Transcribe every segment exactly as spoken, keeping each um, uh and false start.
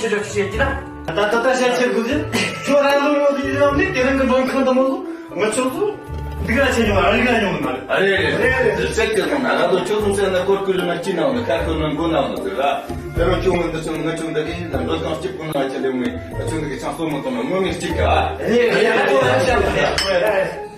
ཁྱོད་ཀྱིས་བཤད་ཀྱི་ན། ད་ད་ད་བཤད་ཁྱེར་དགོས་ཟེར། ཁྱོད་ར་ལོ་ལོ་དེའི་རིང་ནས་དེ་རིང་གི་མགྲོན་ཁང་དུ་མོ་ལོ་ང་ཆོ་ཚོ་འདི་ག་ཆེ་ཉུང་ཨ་རི་ག་ཉུང་མ་རེད། ཨ་རེད་རེད་རེད་རེད། ཟེར་ཁྱེར་སོང་ན་ང་ཚོ་ཁྱོད་ཚོ་ཟེར་ན་སྐོར་ཀུ་ལུ་ན་ཅི་ན་འོང་ན་ཁ་ཁོ་ན་མགོ་ན་འོང་ན་ཟེར་ར། དེ་རིང་ཁྱོད་ངོ་འདི་ཚོ་ང་ཆོ་འདི་གི་ན་འགྲོ་སྟངས་གཅིག་པུ་ན་ཆ་ལེ་ངོས་ང་ཆོ་འདི་གི་ཆང་སོ་མོ་དང་ན་ངོ་མི་གཅིག་ག་ཨ། རེད་རེད། ང་ཚོ་ཨ་ཤ་རེད།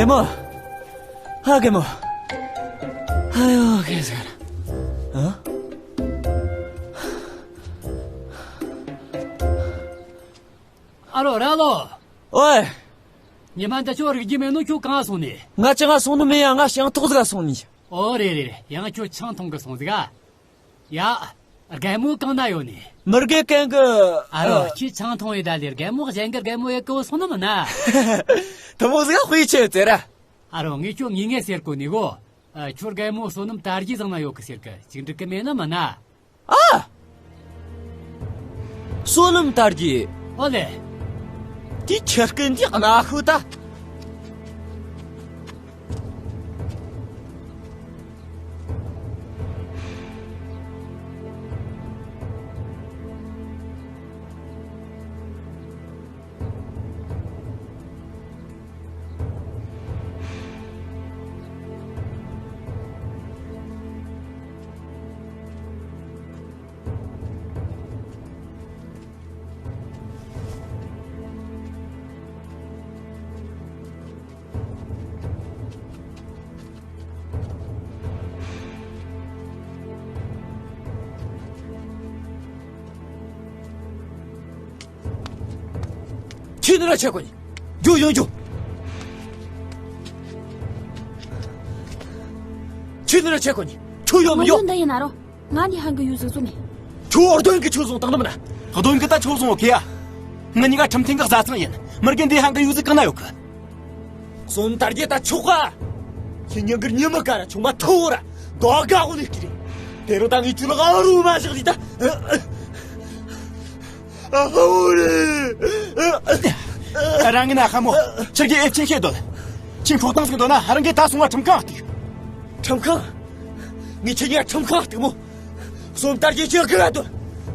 རྒན་མོ། ཧ། རྒན་མོ། ཨ་ཡོ། རྒན་ཟེར། ཨ། ཨ་ལོ། ར་ལོ། ཨོའེ། ཉི་མ་འདི་ཁྱོད་རིག་རྒྱུ་མེད་ནོ། ཁྱོད་གང་སོང་ནི། ང་ཅང་སོང་ནི་མེད་ཡ། ང་ཞིང་ཐོག་ཟིག་སོང་ནི། ཨོ་རེད་རེད་རེད། ཡང་ཁྱོད་ཆང་འཐུང་གི་སོང་ཟིག་ཨ། ཡ། རྒན་མོ་གང་ན་ཡོད་ནི། མི་རྒན་གན་གི། ཨ་རོ། ཨ། ཁྱོད་ཆང་འཐུང་ཡོད་ད་ལེ། རྒན་མོ་གཞན་གི་རྒན་མོ་ཡེ་གི་སོང་ནི་མིན་ན། དེ་མོ་ཟིག་དཔེ་ཆེ་ཡོད་ཟེར་ར། ཨ་རོ། ངས་ཁྱོད་ངེས་ངེས་ཟེར་གོ་ནི་གོ། ཨ། ཁྱོད་རྒན་མོ་བསོད་ནམས་དར་རྒྱས་བཟང་ན་ཡོད་གི་ཟེར་གི། ཅིག་འགྲིག་གི་མེད་ནི་མིན་ན། ཨ། བསོད་ནམས་དར་རྒྱས། ཨོ་ལེ། དེ་ཁྱེད་སྐད་འདི་གནའ་ཤོད་ད། ཁྱོད་ནི་ར་ཆ་གོ་ནི། རྒྱུ་ཡོང་རྒྱུ། ཁྱོད་ནི་ར་ཆ་གོ་ནི། ཁྱོད་ཡོང་མི་ཡོང་། ང་འདི་ཡིན་ན་རོ། ང་ནི་ཧང་གི་ཡུལ་ཟིག་ཟོ་ནི། ཁྱོད་ཨོ་རྡོན་གི་ཆུ་བཟུང་བཏང་ནི་མིན་ན། རྡོན་གི་ད་ཆུ་བཟུང་ཨོ་ཁེ་ཡ། ང་གཉིས་ཀ་ཁྲིམས་མཐུན་གི་བཟའ་ཚང་ཡིན། མི་རྒན་འདི་ཧང་གི་ཡུལ་ཟིག་གང་ན་ཡོད་གི། སོམ་དར་རྒྱས་ད་ཆོག་ག་ཁྱེད་ཉིན་གི་ཉི་མ་ཀ་ར་ཆུང་མ་ཐོ་ར་དོ་ག་འོ་ནི་ཀི་རེད། དེ་རུ་ད་ངའི་ཆུ་ལ་ག་རུ་མ་བཞག་ལི་ད། ཨ་ཧོ་རེ། རང་ངི་ན་ཁ་མོ། ཁྱེད་ཀྱི་ཨེབ་ཆིན་ཤེས་དོན། ཁྱིམ་ཕོག་ཐང་ཟིག་འདོད་ན་ཧ་རང་གིས་ད་སོང་བ་ཁྲིམས་ཁང་གཏུགས། ཁྲིམས་ཁང་། ངས་ཁྱེད་ཉིད་ཁྲིམས་ཁང་གཏུགས་མོ། སོམ་དར་རྒྱས་ཁྱེད་གི་ག་དོན།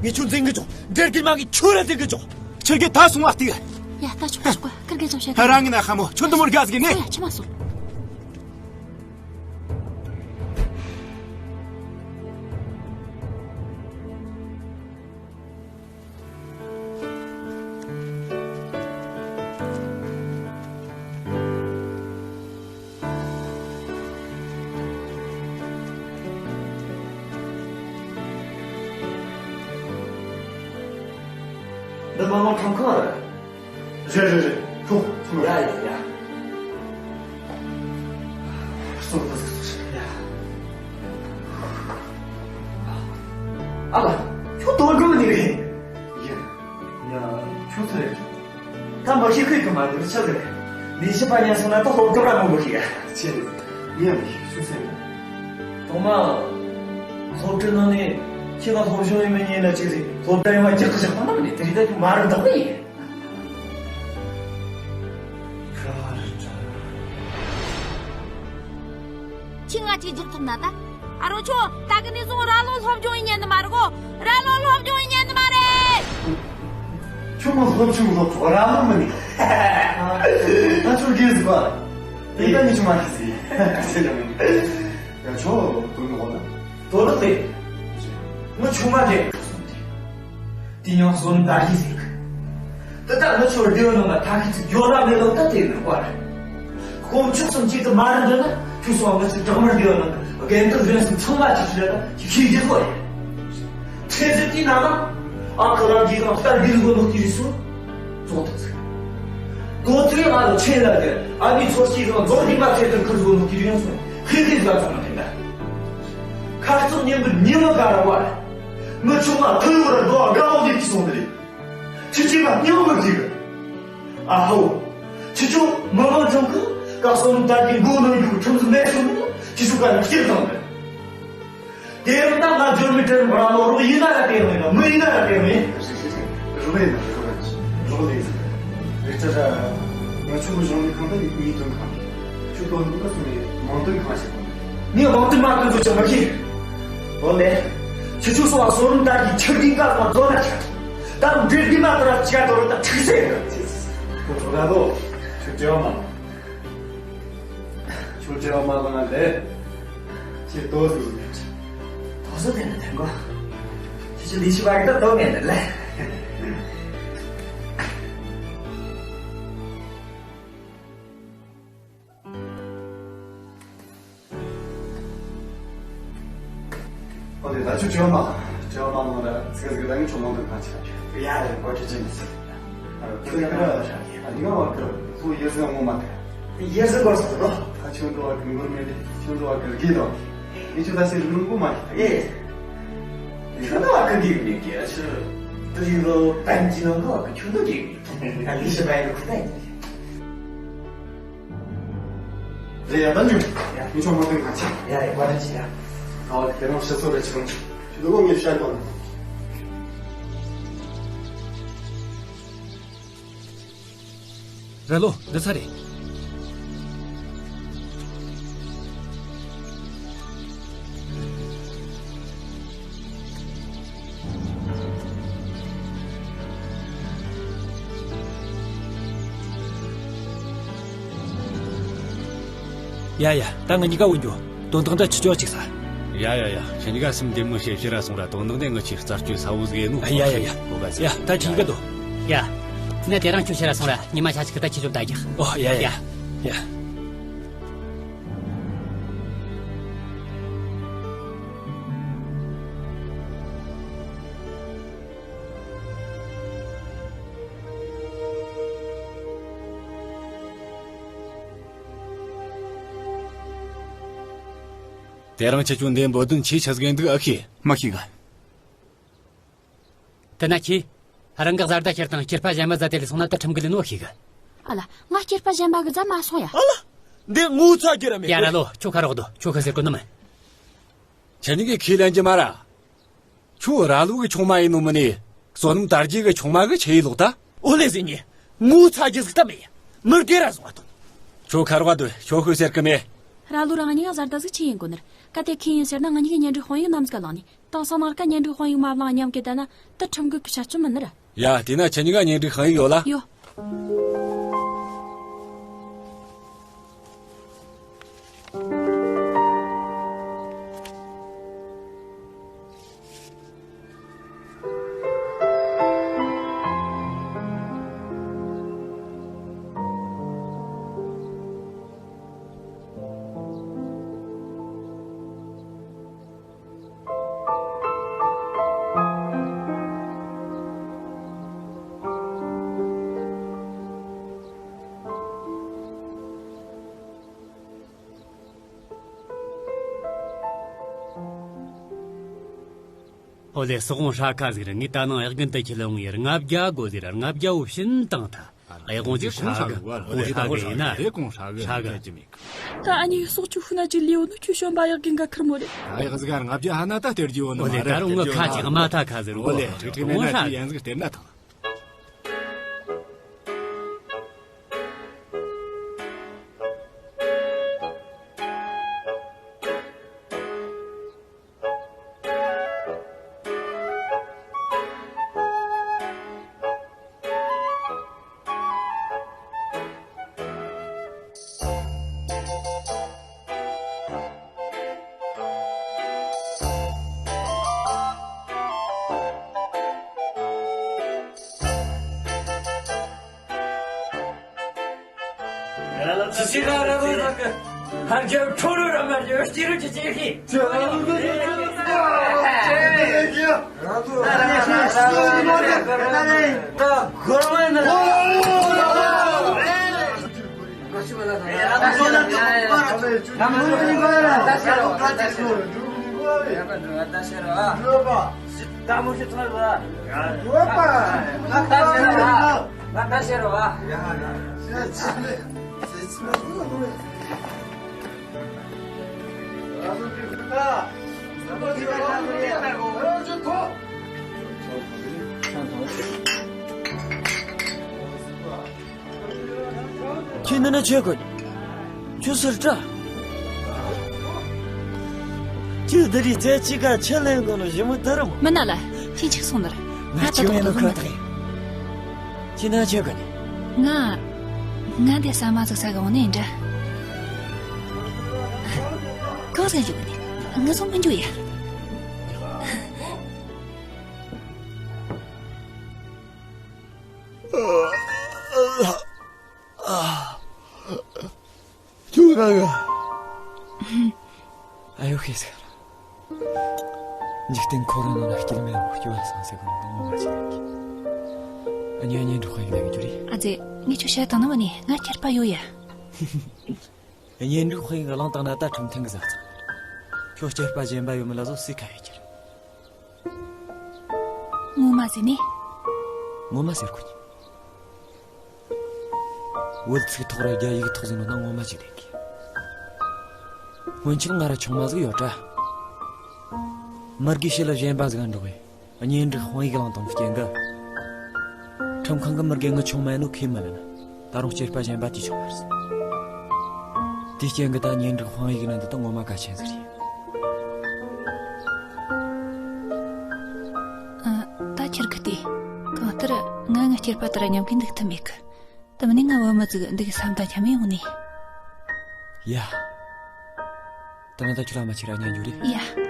ངས་ཁྱོད་འཛིན་གི་ཆོག་འདྲེར་གི་མ་གི་ཁྱོད་ར་འཛིན་གི་ཆོག་ཁྱེད་ཀྱིས་ད་སོང་བ་གཏུགས། ཡ། ད་ཆོག་ཆོག་ག་ཀིར་གི་ཅང་བཤད་གི། རང་ངི་ན་ཁ་མོ། ཁྱོད་འདི་མོ་དགའ་ཟིག་ནི། ཡ། ཆི་མ་སོང་། འདི་མ་མ་ཁྲོམ་ཁང་རེད། རེད་རེད་རེད། ཁྱོད་ཁྱོད། ཡ་ཡ་ཡ། སོང་ད་སོང་། ཡ། ཨ་ལ། ཁྱོད་དོ་དགོས་ནི་རེད། ཡ། ཡ། ཁྱོད་ཚོ་རེད། ད་མ་ཤེས་ཁུལ་གི་མ་འདུག་ཆི་ཟེར། ལས་བྱེད་པ་ཉན་སོང་ན་ད་སློབ་གྲྭ་ར་མང་པོ་ཤེས་ཡ། ཆི་རེད། ངས་མི་ཤེས། ཁྱོད་ཟེར་ན། ཐོག་མ་སློབ་གྲྭའི་ནང་ནས་ཁྱེད་ལ་སློབ་སྦྱོང་ཡེ་མི་ཉན་ན་ཅི་ཟེར། སློབ་གྲྭ་ཡོང་བ་རྒྱག་གི་བཞག་པ་ན་མིན་ནས། དེ་རིང་ད་ཁྱོད་མ་རུ་འདུག་ནི། ཁྱོད་ང་ཅིག་རྒྱུག་ཐུབ་ན་ད། ཨ་རོ་ཁྱོད་ད་གི་ནས་བཟུང་ར་ལོ་སློབ་སྦྱོང་ཡེ་ཉན་ནི་མ་རེད་གོ། ར་ལོ་སློབ་སྦྱོང་ཡེ་ཉན་ནི་མ་རེད། ཁྱོད་མ་སློབ་ཆུང་སློབ་ཆུང་ར་ལོ་མིན་ནི། ཨ་ཁྱོད་རྒན་ཟིག་ག་དེ་ད་ནི་ཆུང་མ་ཁྱི་ཟིག་ཡ། ཁྱོད་དོན་གི་འོ་ན། དོན་དག་དེ། ངི་ཆུང་མ་རྒན་ག་སོང་དེ། དེ་ཉོག་བཟོ་ནི་ད་ཡིན་ཟིག་དེ་ལྟར་ང་ཚོར་སྡེ་བ་ནང་ལ་ཐ་ཤི་ཚིག་ཡོད་ལ་མེད་ལ་ད་དེ་མི་བར། དཀོན་མཆོག་གསུམ་གཅིག་ཏུ་མ་རེད་འདོད་ན་ཁྱོད་སོང་ང་ཚོའི་བྲག་དམར་སྡེ་བ་ནང་གི་དགེ་འདུན་རིམ་གསུམ་ཚང་མ་ཅིག་ཞིག་རེད་ད་ཅིག་ཤེས་རྒྱུ་ཁོ་རེད། ཁྲེ་ཟི་དེའི་ནང་ན་ཨ་ཁུ་རང་གིས་རང་ལྟར་འདི་ལུགས་ནོ་དེ་རིགས་སུ་རྫོགས་ཐུབ་ཚུལ། དོ་ཚིགས་ང་ལ་ཆེ་ལ་དེ་ཨ་མི་ཚོར་སྐྱེས་རང་རྫོགས་དེ་མ་ཚད་དུ་ཁུར་བཟོ་ནོ་དེ་རིགས་ཡོང་སོང་ཧེ་ཧེ་ཟ་ཚང་མ་དེ་འདྲ། ཁ་རྩང་ཉན་པར་ཉི་མ་དགའ་ར་བ། མི་ཆུང་མ་ཐུ་ཡོར་འགྲོ་དགའ་བོ་འདི་གི་སོང་དེ་རེད། ཁྱི་ཁྱི་མ་སྙིང་མི་ཐིག་ཨ་ཧོ། ཁྱི་ཆུང་མི་མང་ཆུང་གི་ཀ་སོང་ད་གི་མགོ་ནང་རྒྱུག་ཁྲིམས་སུ་མེད་སོང་ནི་ཁྱི་ཆུང་ག་ནི་སྐྱིད་བཏང་ནི། དེ་ཡང་ད་ང་འབྱོར་མི་དྲན་བ་ལོ་རོགས་ཡིན་ན་ར་དེ་མེད་ན་མི་ཡིན་ན་ར་དེ་མེད། རོགས་ཡིན་ན་རོགས་ཡིན་རོགས་ལས་ཡིན། རེད་ད་ད་ང་ཆུང་གི་གཞུང་ནས་གང་ལྟར་ཡིན་དོན་གང་། ཆུ་དོན་དུ་ཁ་སོང་ནས་མང་དོན་གང་བྱེད་དགོས། ངས་མང་དོན་མ་དོན་ཚོ་ཆགས་མ་ཤེས། འོ་ལེ། ཁྱེད་ཚོ་སོང་བ་སོ་རུམ་ལྟར་གྱི་ཆུ་ལྡིང་ཀ་སོང་བ་རྫོགས་ན་ཆགས། ད་རུང་འདྲེ་ལྡིང་མ་དོར་ར་ཅི་ག་དོར་ར་ད་ཁྲིག་སེ་ཡོད། ཁོ་ཚོ་ད་དོ། ཁྱོད་བྲེལ་བ་མ། ཁྱོད་བྲེལ་བ་མ་ལངས་ལེ། ཁྱེད་དོ་ཟིག་ཟིག་དོ་ཟོ་དེ་ནི་དེ་གོ། ཁྱེད་ཚོ་ལི་ཤི་བ་གི་ད་དོ་ངེས་ནི་ལེ། ཨོ་དེ་ད་ཆུ་བྲེལ་བ་མ་བྲེལ་བ་མ་ནོ་ར་ཚིག་ཚིག་ད་ངས་ཆུ་མང་དུ་གང་ཆ་ཡ་རེ་གོ་ཆུ་ཅན་ཟེར། ཨ་དེ་ག་ར་ཨ་ནི་ང་བ་གི་བུ་ཡེ་ཟེར་ངོ་མ་ག་ཡེ་ཟེར་གོ་སོ་རོ། ད་ཆུ་འགྲོ་བ་གི་མགོར་མེད་དེ་ཆུ་འགྲོ་བ་གི་གི་དོ། ངས་ཆུ་ད་སེ་རུ་མགོ་མ་གི་ཨེ། ཆུ་འགྲོ་བ་གི་གི་མེད་གི་ཨ་ཆུ་དུ་ཡི་རོ་པན་ཅི་ནང་གི་བ་གི་ཆུ་འགྲོ་གི་གི་ཨ་ལི་ཤི་བ་ཡི་རོ་ཁུ་ད་ཡི། རེད་ཡ་ད་ཉོ། ཡ། ངས་ཆུང་མ་དོན་གང་ཆེ། ཡ་ཡ་བ་ར་ཆེ་ཡ། ཨོ་དེ་རིང་ཕྱི་ཚོ་རེ་ཆུང་ཆུང་། ཆུ་དུ་ལོ་ངས་བཤད་གོ་ནི། ར་ལོ་འདི་ཚ་རེད། ཡ་ཡ། ད་ང་གཉིས་ཀ་འོན་ཀྱང་དོན་དག་འདྲ་ཆི་ཅོག་ཅིག་ས། ཡ་ཡ་ཡ། ཁྱེད་གཉིས་ཀ་སེམས་བདེ་མོ་བྱས་ཕྱིར་ར་སོང་ར། དོན་དག་འདི་ངི་ཆོས་རྩད་གཅོད་ས་བོ་ཟིག་ཡིན་ནོ། ཡ་ཡ་ཡ། ཡ་ད་ཁྱེད་གཉིས་ཀ་འདུག་ཡ། ན་དེ་རིང་ཁྱོད་ཕྱིར་ར་སོང་ར། ཉི་མ་ཤ་ཆི་གི་ད་ཁྱེད་ཚོ་ད་རྒྱག་ཨོ་ཡ་ཡ། ཡ། དེ་རིང་ཁྱེད་ཆོ་འདི་འབོད་དོན་ཆི་ཆི་ཟིག་ཡིན་འདུག་ཨེ་ཤེས། མ་ཤེས་ག་དེ་ན་ཁྱེད། རང་གི་བཟའ་ཟླ་ཁྱེར་དང་སྐྱེས་པ་གཞན་མ་བཟའ་དེ་ལས་སོང་ན་ད་ཁྲིམས་འགལ་ནོ་ཤེས་ག་ཨ་ལ། ང་སྐྱེས་པ་གཞན་པ་གི་བཟའ་མ་སོང་ཡ། ཨ་ལ། འདི་ངོ་ཚ་རྒྱུ་ར་མེད་ཡ་གི། ར་ལོ། ཁྱོད་ཁ་རོག་དོ། ཁྱོད་ཁ་ཟེར་གོ་ནི་མིན། ཁྱེད་གཉིས་ཀྱིས་ཁས་ལེན་རྒྱུ་མ་ར། ཁྱོད་ར་ལོ་གི་ཆུང་མ་ཡིན་ནོ་མིན་ནི། བསོད་ནམས་དར་རྒྱས་གི་ཆུང་མ་གི་ཆི་ཡེ་ལོག་ད། ཨོ་ལེ་ཟེར་ཉེ། ངོ་ཚ་རྒྱུ་ཟིག་ད་མེད། མི་སྒེར་ར་བཟུང་བ་དང་། ཁྱོད་ཁ་རོག་དོ། ཁྱོད་ཁོས་ཟེར་གི་མེད། ར་ལོ་རང་གཉིས་ཀ་བཟའ་ཟླ་ཟིག་ཆི་ཡིན་གོ་ནི་ར། གལ་ཏེ་ཁས་ཡིན་ཟེར་ན་ང་གཉིས་ཀྱི་གཉེན་སྒྲིག་དཔང་ཡིག་ནམ་ཟིག་ག་བླངས་ནི། དེང་སང་ནངས་ཀ་གཉེན་སྒྲིག་དཔང་ཡིག་མ་བླངས་མཉམ་གི་བསྡད་ན་ད་ཁྲིམས་འགལ་གི་བྱ་སྤྱོད་མིན་ནི་ར། ཡ། དེ་ན་ཁྱེད་གཉིས་ཀ་གཉེན་སྒྲིག་དཔང་ཡིག་ཡོད་ལ། ཡོད། ཨོ་ལེ། སོག་ཧོང་ཧྲ་ཁ་ཟིག་རེད། ངས་ད་ནངས་གཡག་རྒན་དེ་ཁྱེར་ལ་ཡོང་ཡེར་ལྔ་བརྒྱ་དགོས་ཟེར་ར། ལྔ་བརྒྱ་བོ་བྱིན་བཏང་ཐལ། གཡག་ཧོང་ཅིག་ཧྲ་གི། ཧོང་ཧྲ་གི་ཡིན་ན་རེད། ཧོང་ཧྲ་གི་ཧྲ་གི་ཡིན་གྱི་མེད་གི། ད་ཨ་ནི་སོག་ཆུ་ཤུ་ན་ཅིག་ལུས་ཡོད་ནོ་ཁྱོད་བྱོན་པ་གཡག་རྒན་ག་ཁེར་མོ་རེད། ད་གཡག་ཟིག་ག་ལྔ་བརྒྱ་ཧ་ན་ད་སྟེར་རྒྱུ་ཡོད་ནི་ཨོ་ལེ། མ་རེད། ད་རུང་ངི་ཁ་ཅིག་དམའ་ཐལ་ཁ་ཟེར་གོ། ཨོ་ལེ། ཁྲིག་ཁྲིག་མེད་ཧོང་ན་ཧྲ་དེ་ཡན་ཟིག་སྟེར་ན་ཐང་། ཁྱོད་འདི་ན་ཆོས་གོ། ཁྱོད་སུ་རེད་དྲ། ཁྱོད་འདི་རིགས་རྩེ་གཅིག་ག་ཆི་ལེན་གོ་ནོ་ཞི་མོ་དུ་རུ་མོ། མི་ན་ལ། ཁྱོད་ཆིག་སོང་ནར། ང་ད་ཁྱོད་དོག་ཡིན་ནོ་དོག་ཁ་ནི་ཐག་ཡིན། ཁྱོད་འདི་ན་ཆོས་གོ་ནི། ང་། ང་འདི་ཟ་མ་ཟིག་ཟ་གི་འོང་ནི་ཡིན་དྲ། གང་ཟེར་འཇུག་གི་ནི། ང་ཚོ་མི་འཇུག་ཡ། ཁྱོད་རང་ག་ཨ་ཡོ་ཤེས་ཟེར། འཇིག་རྟེན་འཁོར་བ་ནང་ན་སྐྱིད་མེད་མོ་སྐྱོ་བ་སང་ཟེར་གོ་ནོ་ངོ་མ་ཅིག་ཡིན་གི། ཨ་ནི་ཨ་ནི་འགྲོ་ཁོ་ཡིན་ལ་གི་རེད། ཨ་ཙེ། ངས་ཁྱོད་བཤད་བཏང་ནི་མ་ནི་ང་སྐྱེར་པ་ཡོད་ཡ། གཉེན་སྒྲིག་དཔང་ཡིག་བླངས་བཏང་ན་ད་ཁྲིམས་མཐུན་གི་བཟའ་ཚང་། ཁྱོད་སྐྱེས་པ་གཞན་པ་ཡོད་མེད་ལ་སོགས་སུས་ཁ་ཡོད་ཀྱི་རེད། ངོ་མ་ཟེར་ནི། ངོ་མ་ཟེར་གོ་ནི། བོད་ཚིག་ཐོག་ར་རྒྱ་ཡིག་ཐོག་ཟེར་ནོ་ན་ངོ་མ་ཅིག་རེད་གི། སྔོན་ཆད་ང་ར་ཆུང་མ་ཟིག་ཡོད་དྲ། མི་དགེ་ཕྱི་ལ་གཞན་པ་ཟིག་འགྲོ་བས། གཉེན་སྒྲིག་དཔང་ཡིག་བླངས་བཏང་རྐྱེན་གི། ཁྲིམས་ཁང་གི་མི་དགེ་ངི་ཆུང་མ་ཡིན་ནོ་ཁས་མི་ལེན། ད་རུང་སྐྱེས་པ་གཞན་པ་དེ་ཆོག་མ་རེད། དེའི་རྐྱེན་གི་ད་གཉེན་སྒྲིག་དཔང་ཡིག་ནི་འདི་ད་ངོ་མ་གལ་ཆེན་ཟིག་རེད། ཨ། ད་ཁྱེར་གི་ལྟོས། གང་ལྟར་ང་ངི་སྐྱེས་པ་ད་ར་ཉམས་གི་འདུག་ཐུབ་མེད་གི། དེ་མིན་ནི་ང་བུ་མོ་ཟིག་འདི་གི་ས་མཐའ་འཁྱམ་ཡོང་ནི། ཡ། དེ་ན་ད་ཁྱོད་ར་མ་ཁྱེར་ར་ཉན་རྒྱུ་རེད། ཡ།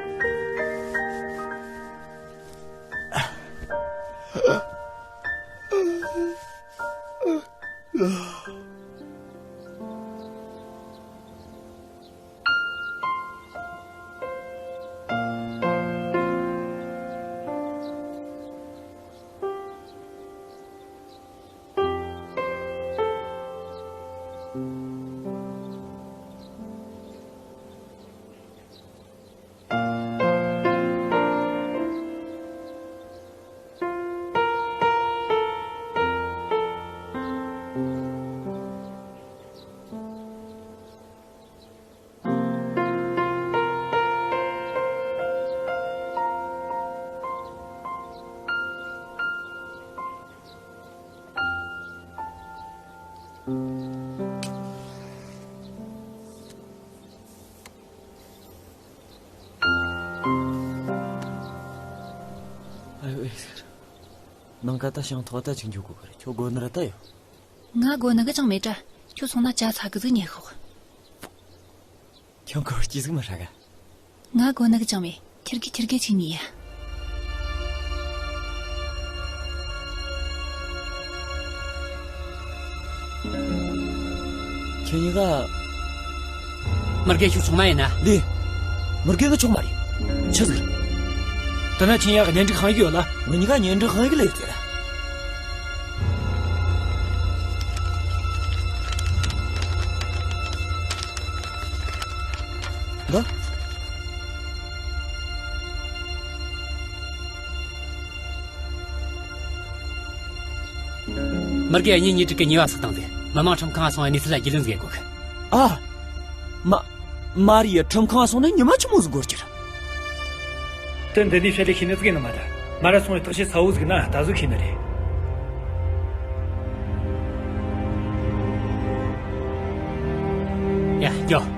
ཨ་ཡོ་ཨེ་ཟེར། ནངས་ཀ་ད་ཞིང་ཐོག་ད་ཅིག་འཇུག་དགོས་གི་རེད། ཁྱོད་དགོས་ནི་ར་ད་ཡོད། ང་དགོས་ནི་གི་ཅང་མེད་དྲ། ཁྱོད་སོང་ན་ཇ་ཚ་གི་ཟིག་ཉོས་ཤོག་ཁྱོད་ཁོ་སྐྱིད་ཟིག་མི་ཧྲ་ག་ང་དགོས་ནི་གི་ཅང་མེད། ཁྱེར་གི་ཁྱེར་གི་ཅིག་ཉོས་ཡ། ཁྱེད་གཉིས་ཀ་མི་དགེ་ཁྱོད་ཆུང་མ་ཡིན་ན། ལེ། མི་དགེ་ངི་ཆུང་མ་རེད། ཆི་ཟིག་དེ་ན་ཁྱེད་གཉིས་ཀ་གཉེན་སྒྲིག་དཔང་ཡིག་ཡོད་ལ། ངེད་གཉིས་ཀ་གཉེན་སྒྲིག་དཔང་ཡིག་ལ་ཡོད་ཟེར། འདི། མི་དགེ་གཉེན་ཉེ་དྲུག་གི་ཉེས་པ་བསགས་བཏང་ཟིག་མི་མང་ཁྲིམས་ཁང་ང་སོང་ངས་གནས་ཚུལ་ལ་རྒྱུས་ལོན་ཟིག་དགོས་གི། ཨ། མ། མ་རེད་ཡ། ཁྲིམས་ཁང་ང་སོང་ན་ཉི་མ་ཆི་མོ་ཟིག་འགོར་གྱི་རེད། དོན་འདི་ནས་བཤད་ལས་ཤེས་ནི་ཟིག་ཡིན་ནི་མ་རེད། མ་ར་སོང་བའི་ཐག་གཅོད་ཚ་བོ་ཟིག་ན་ད་གཟོད་ཤེས་ནི་རེད། ཡ། འགྱོ།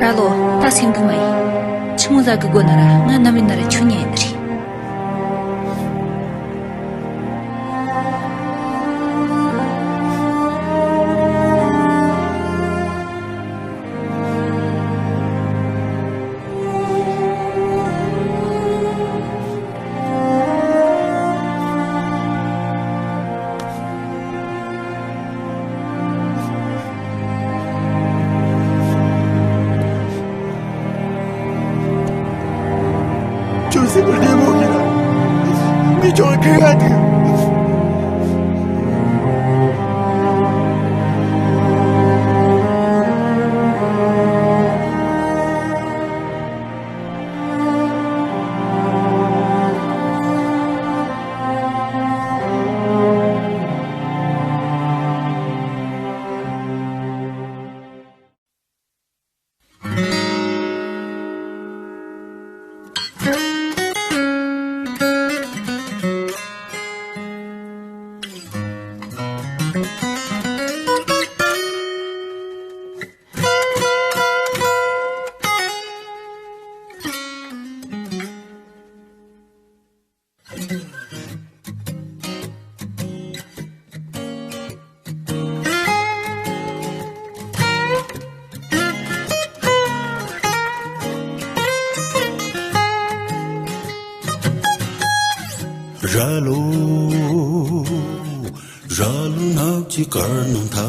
ར་ལོ། ད་སེམས་སྡུག་མ་ཡིན། ཆི་མོ་ཟ་གི་དགོས་ན་ར་ང་ནམ་ཡིན་ན་ར་ཁྱོད་ཉན་ཡིན་ནི་རེད། ར་ལོ། ར་ལོ་ནགས་ཀྱི་དཀར་ནང་ཐལ།